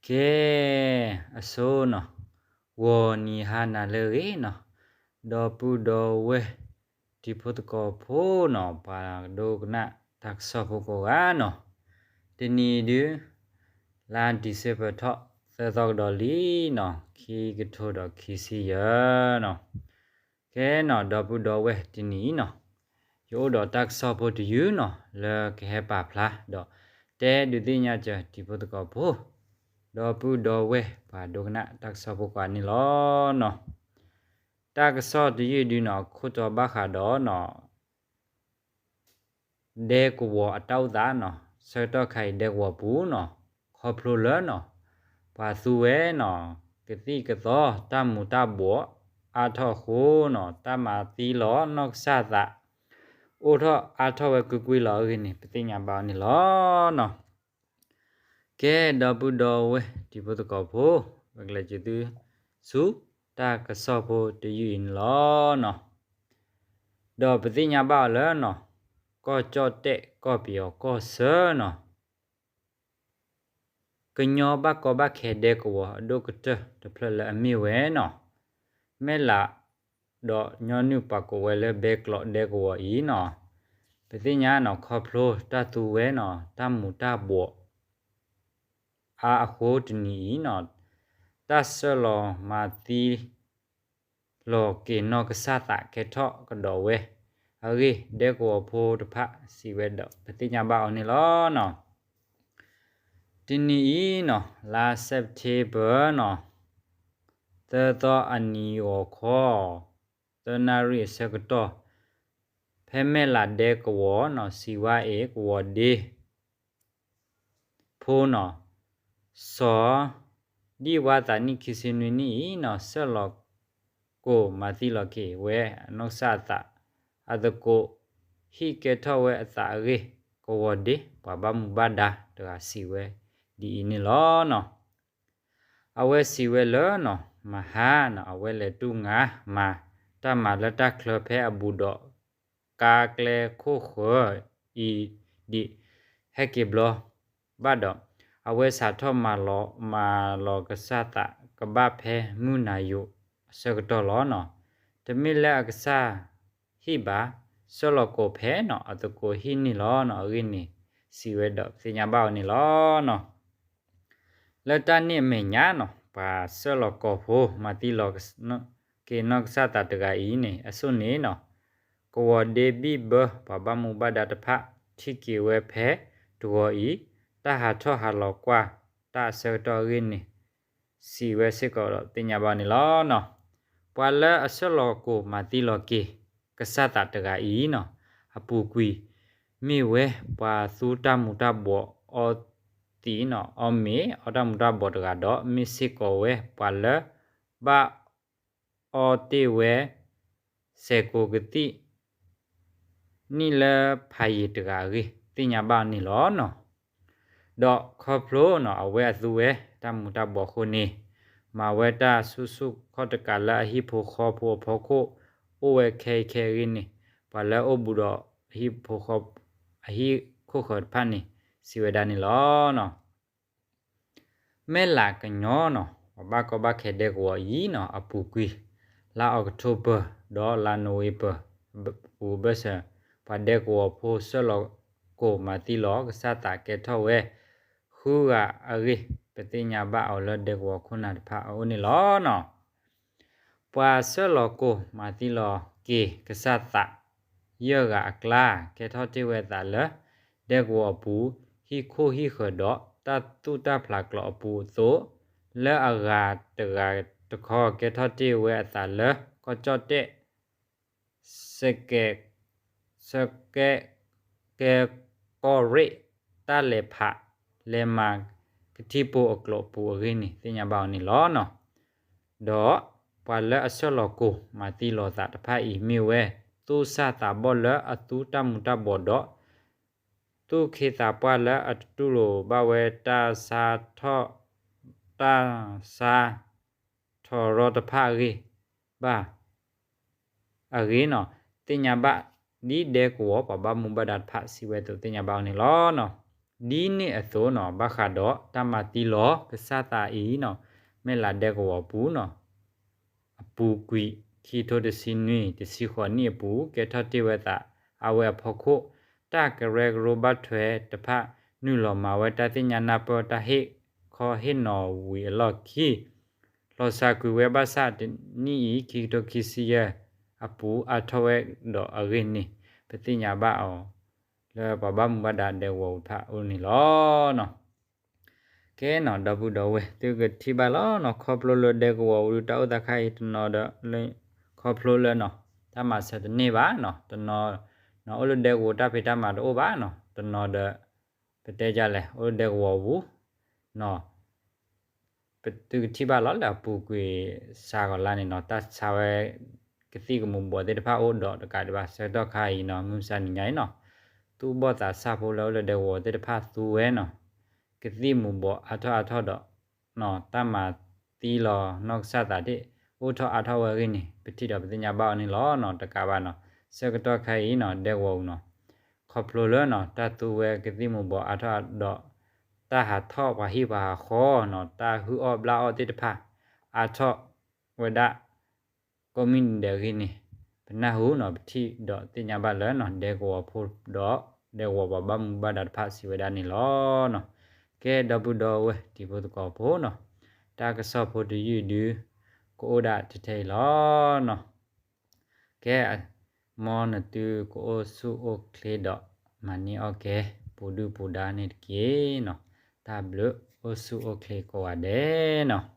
ကဲ, အဆိနီၤ, ဂီၤနံၤဟါနၤလၢအဂ့ၤနီၤ, ဒီပုၢ်ဒီဝဲၢ်တံၤဖိသကိးဖိနီၤ, ပှၤဒိကနၣ်တၢ်ကစီၣ်ဖိကိးဂၤနီၤ, တနံၤအံၤဒုး လါ December ထီၣ်သၢသီကဒီးလံနီၤ, ခံကထိဒီးခံဆံယဲၢ်နီၤ. ကဲနီၤ, ဒီပုၢ်ဒီဝဲၢ်တနံၤအံၤနီၤ, ယအိၣ်ဒီးတၢ်ကစီၣ်ဖိတယုၢ်နီၤ လၢကဟဲပာ်ဖျါဒီး တဲဒုးသ့ၣ်ညါစၢၤတံၤဖိသကိးဖိ, ဒီပုၢ်ဒီဝဲၢ်ပှၤဒိကနၣ်တၢ်ကစီၣ်ဖိကိးဂၤန့ၣ်လီၤနီၤ. တၢ်ကစီၣ်တယုၢ်ဒုးနီၤ ခိၣ်တီဘၣ်ဃးဒီးနီၤ ဒဲကဝီၤအတၢ်အိၣ်သးနီၤ, ဆၢကတီၢ်ခါအံၤဒဲကဝီၤပူၤနီၤ, ခီဖျိလၢနီၤ ပှၤသူဝဲနီၤ ကသံၣ်ကသီ တၢ်မူၤတၢ်ဘှီးအါထီၣ်အဃိနီၤ, တၢ်မၤသံလီၤနီၢ်ကစၢ်သး အိၣ်ထီၣ်အါထီၣ်ဝဲကွ့ၢ်ကွ့ၢ်လီၤအဂ့ၢ်န့ၣ် ပသ့ၣ်ညါဘၣ်အီၤန့ၣ်လီၤနီၤ. ကဲ, ဒီပုၢ်ဒီဝဲၢ်တံၤဖိသကိးဖိ, ပကလဲၤက့ၤသုဆူတၢ်ကစီၣ်ဖိတယုၢ်အံၤန့ၣ်လီၤနီၤ. ဒီးပသ့ၣ်ညါဘၣ်အီၤလၢနီၤ, ကီၢ်ကၠီၣ်တဲၣ်ကီၢ်ပယီၤကီၢ်ဆၢနီၤ ကညီဘၣ်ကီဘၣ်ခဲဒဲကဝီၤအဒိၣ်ကတၢၢ်တဖျၢၣ်လၢအမ့ၢ်ဝဲနီၤ, မဲၢ်လးဒီးညီနုၢ်ပှၤကိးဝဲလၢဘဲကျိးဒဲကဝီၤအံၤနီၤ, ပသ့ၣ်ညါနီၤ ခီဖျိတၢ်သူဝဲနီၤ တၢ်မူၤတၢ်ဘှီး အါအဃိတနံၤအံၤနီၤ, တၢ်ဆှၢလီၤမၤသံလီၤက့ၤနီၢ်ကစၢ်သးကဲထီၣ်ကဒီးဝဲအဂ့ၢ် ဒဲကဝီၤဖိတဖၣ်စံးဝဲဒီး ပသ့ၣ်ညါဘၣ်အီၤန့ၣ်လီၤနီၤ. တနံၤအံၤနီၤ လါ September နီၤ သၢသီအနံၤဂီၤခီ သၢနၣ်ရံၣ်အဆၢကတီၢ် ဖဲမဲၢ်လးဒဲကဝီၤနီၤ စံးဝါအ့ၤကဝီၤဒ့ ဖိနီၤ စီၤ ဒံၣ်ဝါသးနံၣ်ခံဆံနွံနံၣ်အံၤနီၤ ဆှၢလီၤကိၢ်မၤသံလီၤက့ၤဝဲအနီၢ်ကစၢ်အသး အသကိးဟံၣ်ကဲထီၣ်ဝဲအသးအဂ့ၢ် ကဝီၤဒ့ ပှၤဘၣ်မူဘၣ်ဒါတဂၤစံးဝဲဒ်အံၤန့ၣ်လီၤနီၤ. အဝဲစံးဝဲလၢနီၤ မဟါနီၤ အဝဲလဲၤတူၢ်ငါမၤတၢ်မၤလၢတၢ်ချၢဖဲအဘူးဒီး ကါကျဲခိၣ်ဃၢၤအံၤဒံး ဟဲက့ၤဘျီဘၣ်ဒီး အဝဲစးထီၣ်မၤလီၤကစၢ်သးကဘၣ်ဖဲမုၢ်နၤယိာ်အဆၢကတီၢ်လီၤနီၤ. တမ့ၢ်လၢအကစၢ်ဟံၣ်ဘၣ် ဆှၢလီၤကိၢ်ဖဲနီၤ အသကိးဟံၣ်န့ၣ်လီၤနီၤ. အဂ့ၢ်န့ၣ် စံးဝဲဒီးသ့ၣ်ညါဘၣ်အီၤန့ၣ်လီၤနီၤ. လၢတၢ်န့ၣ်အမဲာ်ညါနီၤ ပှၤဆှၢလီၤကိၢ်ဖိ မၤသံလီၤက့ၤနီၢ်ကစၢ်သးတဂၤအံၤန့ၣ် အစိၣ်န့ၣ်နီၤ ကဝီၤဒ့ဘံၣ်ဘၢ ပှၤဘၣ်မူဘၣ်ဒါတဖၣ် ထံၣ်က့ၤဝဲဖဲတဂီၤအံၤ တၢ်ဟးထီၣ်ဟးလီၤကွၢ်တၢ်အဆၢကတီၢ်အဂ့ၢ်န့ၣ် စံးဝဲစ့ၢ်ကီးဒီးသ့ၣ်ညါဘၣ်န့ၣ်လီၤနီၤ. ပှၤလၢအဆှၢလီၤကိၢ်မၤသံလီၤက့ၤ ကစၢ်သးတဂၤအံၤနီၤ အပူၤကွံာ် မ့ၢ်ဝဲပှၤသူတၢ်မူၤတၢ်ဘှီးအီသံးနီၤ အီမ့ၤအီတၢ်မူၤတၢ်ဘှီးတဂၤဒီး မ့ၢ်စ့ၢ်ကီးဝဲပှၤလၢ ဘၣ်အီတ့ၢ်ဝဲ စဲးကိးကသံၣ် နံၣ်လၢဖးယံၤတဂၤအဂ့ၢ် သ့ၣ်ညါဘၣ်န့ၣ်လီၤနီၤ. ဒီးခီဖျိနီၤ အဝဲအသူဝဲတၢ်မူၤတၢ်ဘှီးအဃိန့ၣ် မၤဝဲတၢ်ဆူၣ်ဆူၣ်ခီၣ်တကးလၢအဟံၣ်ဖိဃီဖိအဖီခိၣ် အိၣ်ဝဲခဲအံၤခဲအံၤအဂ့ၢ်န့ၣ် ပှၤလၢအအိၣ်ဘူးဒီးဟံၣ်ဖိဃီ အဟံၣ်ခိၣ်ဃၢၤတဖၣ်န့ၣ် စံးဝဲဒၣ်န့ၣ်လီၤနီၤ. မဲၢ်လးကညီနီၤ ပှၤဘၣ်ကီဘၣ်ခဲဒဲကဝီၤအံၤနီၤ အပူၤကွံာ် လါ October ဒီးလါ November ပူၤဘၢၣ်စၢၤ ပှၤဒဲကဝီၤဖိဆှၢလီၤကိၢ်မၤသံလီၤကစၢ်သးကဲထီၣ်ဝဲ ဃုဂၤအဂ့ၢ် ပသ့ၣ်ညါဘၣ်အီၤလၢဒဲကဝီၤခိၣ်နၢ်တဖၣ်အအိၣ်န့ၣ်လီၤနီၤ. ပှၤဆှၢလီၤကိၢ်မၤသံလီၤက့ၤကစၢ်သး ယဲၢ်ဂၤအကျါ ကဲထီၣ်တ့ၢ်ဝဲအသးလၢ ဒဲကဝီၤအပူၤ ဟံၣ်ခိၣ်ဟံၣ်ဃၢၤဒီး တၢ်သူၣ်တၢ်ဖျးကျိၤအပူၤအသိး, လၢအဂၤတဂၤတခီ ကဲထီၣ်တ့ၢ်ဝဲအသးလၢ ကီၢ်ကၠီၣ်တဲၣ် စကဲ စကဲ ကဲကီၢ်ရ့ၣ် တၢ်လဲၤဖး လဲၤမၤကထံၣ်ပိအကျိၤအပူၤအဂ့ၢ်န့ၣ် သ့ၣ်ညါဘၣ်အီၤန့ၣ်လီၤနီၤ. ဒီးပှၤလၢအဆှၢလီၤကိၢ်မၤသံလီၤသးတဖၣ်အံၤမ့ၢ်ဝဲ သူၣ်စၢ်သးဘီၣ်လၢအသူတၢ်မူၤတၢ်ဘှီးဒီး သူၣ်ခ့သးပှၢ်လၢအတတူၢ်လိာ်ဘၣ်ဝဲတၢ်ဆါထီၣ် တၢ်ဆါထီၣ်ရီတဖၣ်အဂ့ၢ်ဘၣ် အဂ့ၢ်နီၤ သ့ၣ်ညါဘၣ် ဒ်ဒဲကဝီၤပှၤဘၣ်မူဘၣ်ဒါတဖၣ်စံးဝဲအသိးသ့ၣ်ညါဘၣ်အီၤန့ၣ်လီၤနီၤ. ဒ်န့ၣ်အသိးနီၤ ဘၣ်ဃးဒီးတၢ်မၤသံလီၤကစၢ်သးအံၤနီၤ မဲၢ်လးဒဲကဝီၤပူၤနီၤ အပူၤကွံာ် ခံကထိတဆံနွံ တဆံဃိးနံၣ်အပူၤ ကဲထီၣ်တ့ၢ်ဝဲသး အဝဲအဖီခိၣ် တၢ်ကရၢကရိဘၣ်ထွဲတဖၣ် နုာ်လီၤမၤဝဲတၢ်သ့ၣ်ညါနၢ်ပၢၢ်တၢ်ဟ့ၣ်ခီဟ့ၣ်နီၤဝံၤအလီၢ်ခံ လီၤစၢ်ကွံာ်ဝဲဘၣ်ဆၣ်တနံၣ်အံၤ ခံကထိခံဆံယဲၢ်အပူၤ အါထီၣ်ဝဲဒီးအဂ့ၢ်န့ၣ် ပသ့ၣ်ညါဘၣ်အီၤ လၢပှၤဘၣ်မူဘၣ်ဒါဒဲကဝီၤပူၤတဖၣ်အိၣ်န့ၣ်လီၤနီၤ. ကဲနီၤ ဒီပုၢ်ဒီဝဲၢ် သုကထံၣ်ဘၣ်လီၤနီၤ ခီဖျိလၢဒဲကဝီၤပူၤတၢ်အိၣ်သးခါအံၤတနီၤဒီး ခီဖျိလၢနီၤ တၢ်မၤစၢၤတန့ၢ်ဘၣ်နီၤ တနီၤ နီၤ အိၣ်လၢဒဲကဝီၤတၢ်ဖံးတၢ်မၤတအိၣ်ဘၣ်နီၤ တနီၤဒီး ပတဲဒ်လဲၣ် အိၣ်လၢဒဲကဝီၤပူၤနီၤ ပသုကထံၣ်ဘၣ်လီၤလၢအပူၤကွံာ်စှၤကီးလါန့ၣ်နီၤ တၢ်ဆါဝဲ ကသံၣ်ကမူၤဘှီးသ့ၣ်တဖၣ်အိၣ်ဒီးတကးဒံးဘၣ် ဆၢကတီၢ်ခါအံၤနီၤ မုၢ်မဆါနံၤညါအံၤနီၤ သူၣ်ဘီၣ်သးစၢ်ဖိလၢအိၣ်လၢဒဲကဝီၤသ့ၣ်တဖၣ်သူဝဲနီၤ ကသံၣ်မူၤဘှီးအါထီၣ်အါထီၣ်ဒီး တၢ်မၤသံလီၤနီၢ်ကစၢ်သးသ့ၣ် အိၣ်ထီၣ်အါထီၣ်ဝဲအဂ့ၢ်န့ၣ် ပထံၣ်ဒီးပသ့ၣ်ညါဘၣ်အီၤန့ၣ်လီၤနီၤ တကးဘၣ်နီၤ ဆၢကတီၢ်ခါအံၤနီၤ ဒဲကဝီၤပူၤနီၤ ခီဖျိလၢနီၤ တၢ်သူဝဲကသံၣ်မူၤဘှီးအါထီၣ်ဒီး တၢ်ဟးထီၣ်ပှၤဟံၣ်ပှၤဟးဃီနီၤ တၢ်ဟုၣ်အီၣ်ဘျၣ်အီၣ်သ့ၣ်တဖၣ် အါထီၣ်ဝဲဒၣ် ကိးမုၢ်နံၤဒဲးအဂ့ၢ်န့ၣ် ပနၢ်ဟူနီၤ ပထံၣ်ဒီးသ့ၣ်ညါဘၣ်လၢနီၤ ဒဲကဝီၤဖိဒီး ဒဲကဝီၤပှၤဘၣ်မူဘၣ်ဒါတဖၣ်စံးဝဲဒၣ်န့ၣ်လီၤနီၤ. ကဲဒီပုၢ်ဒီဝဲၢ်တံၤဖိသကိးဖိနီၤ တၢ်ကစီၣ်ဖိတယုၢ်ဒု ကအိၣ်ဒၣ်ထဲအံၤလီၤနီၤ. ကဲ မ်နသုကအိၣ်ဆူၣ်အိၣ်ချ့ဒီး မၤန့ၢ်အီၣ်ကဲ ပူၤဒုၣ်ပူၤဒါန့ၣ်တက့ၢ်နီၤ. တၢ်ဘျုး အိၣ်ဆူၣ်အိၣ်ချ့ကိးဂၤဒဲးနီၤ.